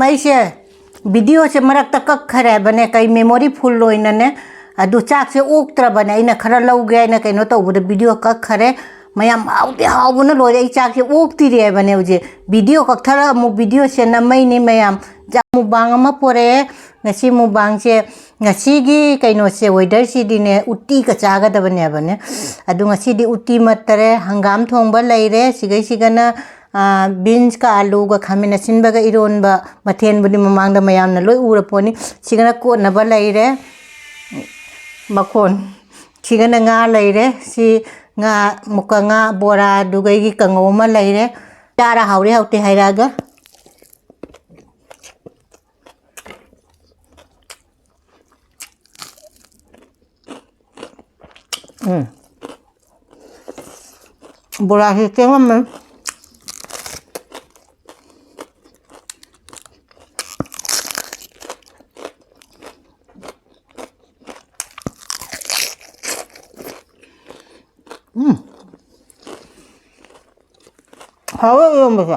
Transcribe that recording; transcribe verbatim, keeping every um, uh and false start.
ꯑꯩꯁꯦ ꯚꯤꯗꯤꯑꯣꯁꯦ ꯃꯔꯛꯇ ꯀꯛꯈ꯭ꯔꯦꯕꯅꯦ, ꯀꯩ memory full ꯑꯣꯏꯅꯅꯦ꯫ ꯑꯗꯨ ꯆꯥꯛꯁꯦ ꯑꯣꯛꯇ꯭ꯔꯕꯅꯦ, ꯑꯩꯅ ꯈꯔ ꯂꯧꯒꯦ ꯍꯥꯏꯅ ꯀꯩꯅꯣ ꯇꯧꯕꯗ ꯚꯤꯗꯤꯑꯣ ꯀꯛꯈ꯭ꯔꯦ꯫ ꯃꯌꯥꯝ ꯍꯥꯎꯗꯤ ꯍꯥꯎꯕꯅ ꯂꯣꯏꯔꯦ, ꯑꯩ ꯆꯥꯛꯁꯦ ꯑꯣꯛꯇꯤꯔꯦꯕꯅꯦ ꯍꯧꯖꯤꯛ꯫ ꯚꯤꯗꯤꯑꯣ ꯀꯛꯊꯔꯒ ꯑꯃꯨꯛ ꯚꯤꯗꯤꯑꯣꯁꯦ ꯅꯝꯃꯩꯅꯦ ꯃꯌꯥꯝ꯫ ꯆꯥꯛ mukbang ꯑꯃ ꯄꯣꯔꯛꯑꯦ꯫ ꯉꯁꯤ mukbangꯁꯦ, ꯉꯁꯤꯒꯤ ꯀꯩꯅꯣꯁꯦ, weatherꯁꯤꯗꯤꯅꯦ, ꯎꯇꯤꯒ ꯆꯥꯒꯗꯕꯅꯦꯕꯅꯦ꯫ ꯑꯗꯨ ꯉꯁꯤꯗꯤ ꯎꯇꯤ ꯃꯠꯇꯔꯦ, ꯍꯪꯒꯥꯝ ꯊꯣꯡꯕ ꯂꯩꯔꯦ, ꯁꯤꯒꯩꯁꯤꯒꯅ ꯑꯥ, beansꯀ ꯑꯂꯨꯒ ꯈꯥꯃꯦꯟ ꯑꯁꯤꯟꯕꯒ ꯏꯔꯣꯟꯕ ꯃꯊꯦꯜꯕꯨꯗꯤ ꯃꯃꯥꯡꯗ ꯃꯌꯥꯝꯅ ꯂꯣꯏ ꯎꯔ ꯄꯣꯠꯅꯤ꯫ ꯁꯤꯒꯅ ꯀꯣꯠꯅꯕ ꯂꯩꯔꯦ, ꯃꯈꯣꯟ꯫ ꯁꯤꯒꯅ ꯉꯥ ꯂꯩꯔꯦ꯫ ꯁꯤ ꯉꯥ, ꯃꯨꯀ ꯉꯥ, ꯕꯣꯔꯥ, ꯑꯗꯨꯒ ꯑꯩꯒꯤ ꯀꯥꯡꯉꯧ ꯑꯃ ꯂꯩꯔꯦ꯫ ꯆꯥꯔ ꯍꯥꯎꯔꯦ ꯍꯥꯎꯇꯦ ꯍꯥꯏꯔꯛꯑꯒ꯫ ꯎꯝ꯫ ꯕꯣꯔꯥꯁꯤ ꯆꯦꯡꯉꯝꯃꯦ꯫ ꯎꯝ꯫ ꯍꯥꯎꯋꯦ ꯏꯔꯣꯝꯕꯁꯦ꯫